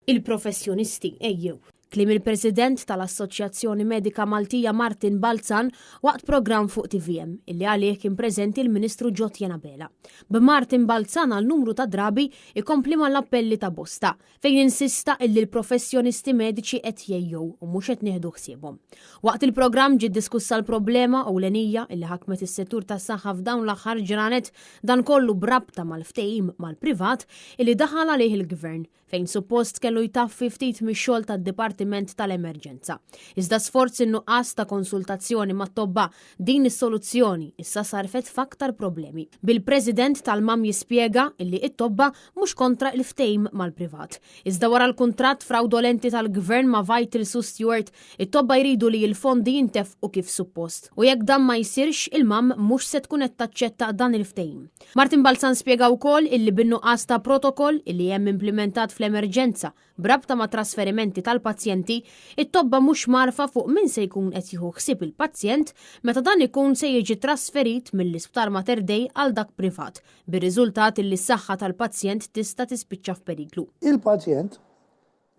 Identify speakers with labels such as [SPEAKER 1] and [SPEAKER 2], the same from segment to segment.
[SPEAKER 1] Il-professjonisti ejjew. Kliem il-President tal-Assoċjazzjoni Medika Maltija Martin Balzan waqt programm fuq TVM illi għalih kien preżenti l-Ministru Jotjen Abela. B'Martin Balzan għal numru ta' drabi ikompli mal-appelli ta' bosta fejn insista illi l-professjonisti mediċi qed jgħejjew u mhux qed nieħdu ħsiebhom. Waqt il-programm ġiet diskussa l-problema ewlenija illi ħakmet is-settur tas-saħħa f'dawn l-aħħar ġranet dan kollu b'rabta mal-ftehim mal-privat illi daħal għalih il-Gvern fejn suppost kellu jtaffi ftit mix-xogħol tad-Dipartiment tal-Emerġenza. Iżda sforz in-nuqqas ta' konsultazzjoni mat-tobba, din is-soluzzjoni issa sarfet f'aktar problemi. Bil-President tal-MAM jispjega illi it-tobba mhux kontra il-ftehim mal-privat. Iżda wara l-kuntratt frawdolenti tal-Gvern ma' Vitals u Steward, it-tobba jridu li l-fondi jintefqu kif suppost. U jekk dan ma jsirx, il-MAM mhux se tkun qed taċċetta dan il-ftehim. Martin Balzan spjega wkoll illi bin-nuqqas ta' protokoll illi hemm implimentat fl-emerġenza b'rabta ma' trasferimenti tal-pazjenti, it-tobba mhux mgħarrfa fuq min se jkun qed jieħu ħsieb il-pazjent meta dan ikun se jiġi trasferit mill-Isptar Mater Dei għal dak privat, bir-riżultat illi s-saħħa tal-pazjent tista' tispiċċa f'periklu.
[SPEAKER 2] Il-pazjent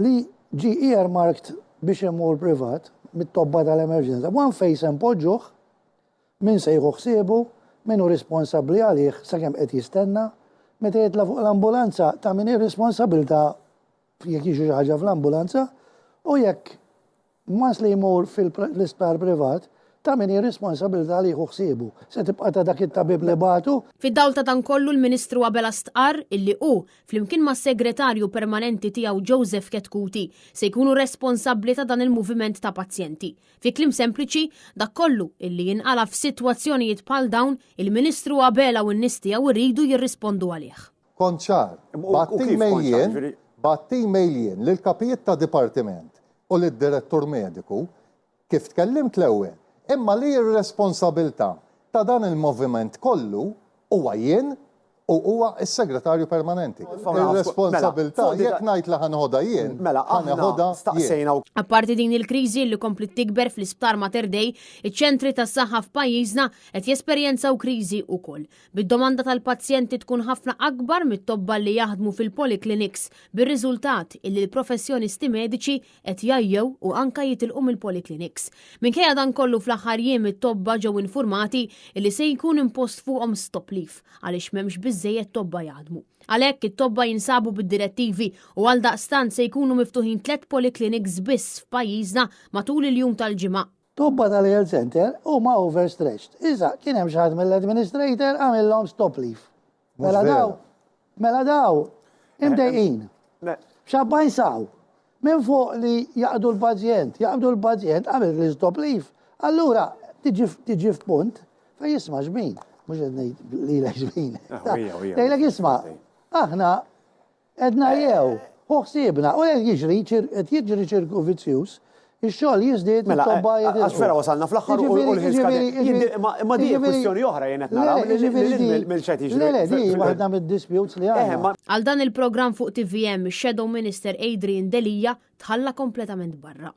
[SPEAKER 2] li ġie earmarked biex imur privat mit-tobba tal-emerġenza, one fejn se npoġġuh Min se jieħu ħsiebu? Min hu risponsabbli għalih sakemm qed jistenna? Meta jitla' fuq l-ambulanza ta' min hi r-responsabilità jekk jiġri xi ħaġa fl-ambulanza? U jekk once li jmur fl-isptar privat, ta' min hi r-responsabilità li jieħu ħsiebu? Se tibqa' ta' dak it-tabib li bagħtu?
[SPEAKER 1] Fid-dawl ta' dan kollu l-Ministru Abela stqarr illi hu, flimkien mas-Segretarju Permanenti tiegħu Joseph Chetcuti, se jkunu responsabbli ta' dan il-moviment ta' pazjenti. Fi kliem sempliċi, dak kollu illi jinqala' f'sitwazzjonijiet bħal dawn, il-Ministru Abela u n-nies tiegħu jridu jirrispondu għalih.
[SPEAKER 3] Kont ċar, bgħatt email jien, bgħatt email jien lill-kapijiet ta' dipartiment u lid-direttur mediku, kif tkellimt l-ewwel, imma li r-responsabilità ta' dan il-moviment kollu huwa jien u huwa s-Segretarju Permanenti. Ir-responsabilità, jekk ngħid li ħa neħodha jien, ħa neħodha jien.
[SPEAKER 1] Apparti din il-kriżi li kompliet tikber fl-Isptar Mater Dei, iċ-ċentri tas-saħħa f'pajjiżna qed jesperjenzaw kriżi wkoll. Bid-domanda tal-pazjenti tkun ħafna akbar mit-tobba li jaħdmu fil-polyclinics, bir-riżultat illi l-professjonisti mediċi qed jgħajjew u anka jitilqu mill-polyclinics. Minkejja dan kollu fl-aħħar jiem it-tobba ġew infurmati li se jkun impost fuqhom stop leave għaliex m'hemmx biżżejjed tobba jaħdmu. Għalhekk it-tobba jinsabu bid-direttivi u għaldaqstant se jkunu miftuħin tliet polyclinics biss f'pajjiżna matul il-jum tal-Ġimgħa.
[SPEAKER 2] Tobba tal-health center huma overstretched. Issa kien hemm xi ħadd mill-administrator għamillhom stop leave. Mela daw, mela daw, imdejqin. Xabba jsaw. Minn fuq li jaqdu l-pazjent, jaqdu l-pazjent għamil l-stop leave. Allura, tiġi f'punt fejn jisma' xbin, mhux qed ngħid lilek xbin. Tgħidlek isma' aħna Għedna jew, ħu ħsiebna, u qed jiġri, qed jiġri ċirku vizzjuż, ix-xogħol jiżdied,
[SPEAKER 4] Mela,
[SPEAKER 2] it-tobba
[SPEAKER 4] eh,
[SPEAKER 2] jitilqu.
[SPEAKER 4] għax vera wasalna fl-aħħar u l-ħin skade. Imma di kwistjoni oħra jien qed nara mill-xed jiġri.
[SPEAKER 2] Le, le, di waħda mid-disputes li
[SPEAKER 4] Eh,
[SPEAKER 2] għandna.
[SPEAKER 1] Għal dan il-programm fuq tvm, ix-Shadow Minister Adrian Delia tħalla kompletament barra.